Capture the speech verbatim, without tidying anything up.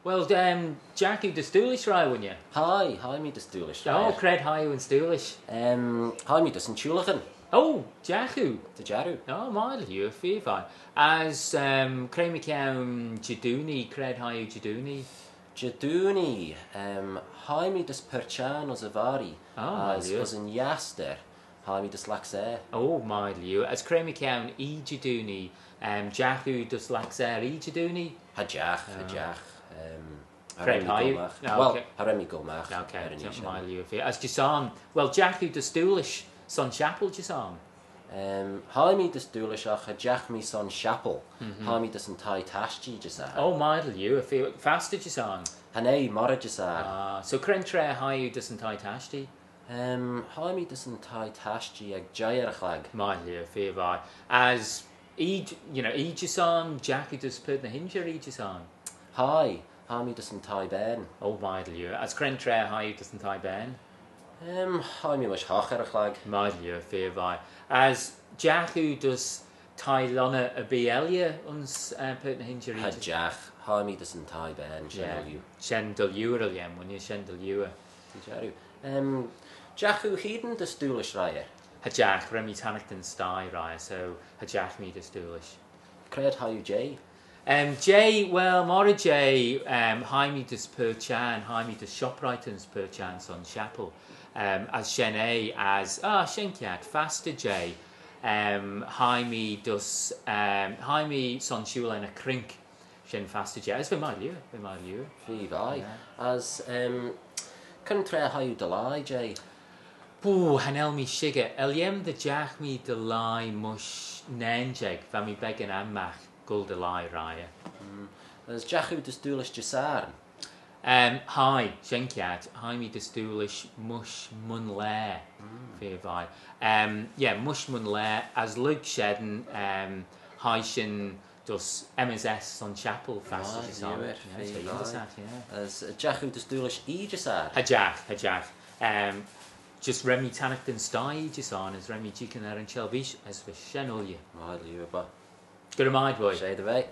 Well, um, jeeagh oo dys Doolish, ry, ghooinney? Hie, hie mee dys Doolish, ry. Oh, cre'd hie oo ayns Doolish? Um, hie mee dys yn Çhuillaghan. Oh, jeeagh oo? Dy jarroo. Oh, my lhiu, feer vie. As, um, cre mychione Jedoonee, cre'd hie oo Jedoonee? Jedoonee, um, hie mee dys Purt Çhiarn ayns y Varree, oh, my lhiu, as ayns yn Easter, hie mee dys Laxeyre. Oh, my lhiu. As cre mychione Oie Jedoonee, um, jeeagh oo dys Laxeyre Oie Jedoonee? Cha jeeagh, cha jeeagh. Um, cha ren mee goll magh. Well, cha ren mee goll magh er yn oie shen. My lhiu, feer. As Jesarn, well, jeeagh oo dys Doolish son chapel Jesarn? Um, hie mee dys Doolish agh cha jeeagh mee son chapel. Hie mee dys yn thie tashtee Jesarn. Oh, my lhiu, feer. Fastyr Jesarn? Cha nee, moghrey Jesarn. Ah, so cre'n traa hie oo dys yn thie tashtee? Um, hie mee dys yn thie tashtee ec jeih er y chlag. My lhiu, feer vie. As Oie, you know, Oie Jesarn, jeeagh oo dys Purt ny h-Inshey Oie Jesarn? Hie, hie mee dys yn thie bane. Oh, my lhiu. As cre'n traa hie oo dys yn thie bane? Um, hie mee mysh hoght er y chlag. My lhiu, feer vie. As jeeagh oo dys thie lonney erbee elley ayns, uh, Purt ny h-Inshey Oie Jesarn? Cha jeeagh, hie mee dys yn thie bane, shen dy liooar. Shen dy liooar, William, ghooinney, shen dy liooar. Dy jarroo. Um, jeeagh oo hene dys Doolish, ry? Cha jeeagh, ren mee tannaghtyn sthie, ry, so cha jeeagh mee dys Doolish. Cre'd hie oo jea? Um, jea, well, moghrey jea, um, hie mee dys Purt Çhiarn, hie mee dys ShopRite ayns Purt Çhiarn son chapel. Um, as shen eh, as, ah, shen kiart, fastyr jea. Um, hie mee dys, um, hie mee son shooyl er ny Crink. Shen fastyr jea. As v'eh my lhiu, v'eh my lhiu. Feer vie. Yeah. As, um, cre'n traa hie oo dy lhie jea? Boo, cha nel mee shickyr. Er-lhiam dy jeeagh mee dy lhie mysh nane jeig, va mee beggan anmagh goll dy lhie, ry. Mm. As jeeagh oo dys Doolish Jesarn? Um, hie, shen kiart, hie mee dys Doolish mysh munlaa, feer vie. Um, yeah, mysh munlaa, as lurg shen, um, hie shin dys M S S son chapel fastyr Jesarn. Yeah, it's very good, yeah. As, uh, jeeagh oo dys Doolish Oie Jesarn? Cha jeeagh, cha jeeagh. Um, just ren mee tannaghtyn sthie Jesarn, as ren mee jeeaghyn er yn çhellveeish, as va shen ooilley. My lhiu, bah. Good night, boy. She dy ve.